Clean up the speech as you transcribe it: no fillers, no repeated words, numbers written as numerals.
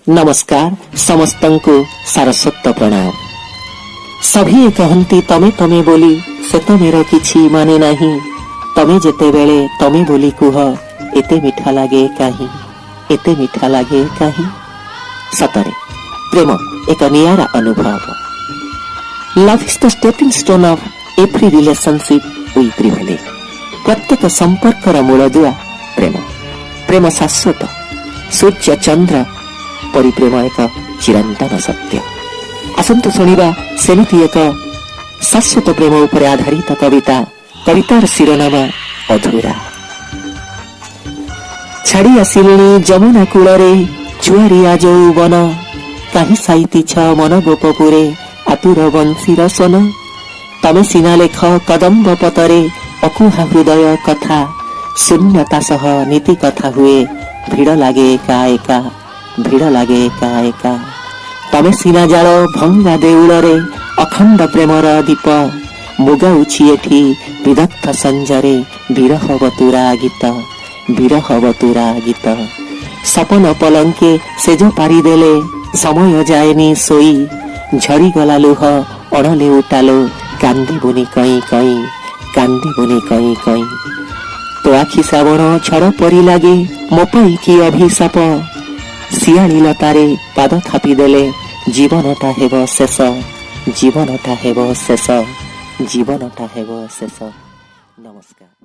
ନମସ୍କାର, ସମସ୍ତଙ୍କୁ ସାରସ୍ୱତ ପ୍ରଣାମ। ସଭିଏ କହନ୍ତି ତମେ ତମେ ବୋଲି, ସେ ତମେର କିଛି ମାନେ ନାହିଁ। ତମେ ଯେତେବେଳେ ତମେ ବୋଲି କୁହ, ଏତେ ମିଠା ଲାଗେ କାହିଁ, ଏତେ ମିଠା ଲାଗେ କାହିଁ? ସତରେ ପ୍ରେମ ଏକ ନିଆରା ଅନୁଭବ। Love is the stepping stone of every relationship we prevail. ପ୍ରତ୍ୟେକ ସମ୍ପର୍କର ମୂଳଦୁଆ ପ୍ରେମ। ପ୍ରେମ ଶାଶ୍ୱତ। ସୂର୍ଯ୍ୟ ଚନ୍ଦ୍ର ପରି ପ୍ରେମ ଏକ ଚିରନ୍ତନ ସତ୍ୟ। ଆସନ୍ତୁ ଶୁଣିବା ସେମିତି ଏକ ଶାଶ୍ୱତ ପ୍ରେମ ଉପରେ ଆଧାରିତ କବିତା। କବିତାର ଶିରୋନାମା ଅଧୁରା। ଛାଡ଼ି ଆସିଲିଣି ଯମୁନା କୂଳରେ ଚୁଆରିଆ ଯୌବନ, କାହିଁ ସାଇତିଛ ମନ ଗୋପପୁରେ ଆତୁର ବଂଶୀର ସ୍ୱନ? ତମେ ସିନା ଲେଖ କଦମ୍ବ ପତରେ ଅକୁହା ହୃଦୟ କଥା, ଶୂନ୍ୟତା ସହ ନୀତି କଥା ହୁଏ, ଭିଡ଼ ଲାଗେ ଏକା ଏକା, ଭିଡ଼ ଲାଗେ ଏକା ଏକା। ତମେ ସିନା ଜାଳ ଭଙ୍ଗା ଦେଉଳରେ ଅଖଣ୍ଡ ପ୍ରେମର ଦୀପ, ମୁଁ ଗାଉଛି ଏଠି ବିଦଗ୍ଧ ସଞ୍ଜରେ ବିରହ ବତୁରା ଗୀତ, ବିରହ ବତୁରା ଗୀତ। ସପନ ପଲଙ୍କେ ସେଜ ପାରିଦେଲେ ସମୟ ଯାଏନି ଶୋଇ, ଝରିଗଲା ଲୁହ ଅଣଲେଉଟାଲୋ, କାନ୍ଦିବୁନି କଇଁ କଇଁ, କାନ୍ଦିବୁନି କଇଁ କଇଁ। ତୋ ଆଖି ଶ୍ରାବଣ ଝଡ଼ ପରି ଲାଗେ, ମୋ ପାଇଁ କି ଅଭିଶାପ? ଶିଆଳି ଲତାରେ ପାଦ ଥାପିଦେଲେ ଜୀବନଟା ହେବ ଶେଷ, ଜୀବନଟା ହେବ ଶେଷ, ଜୀବନଟା ହେବ ଶେଷ। ନମସ୍କାର।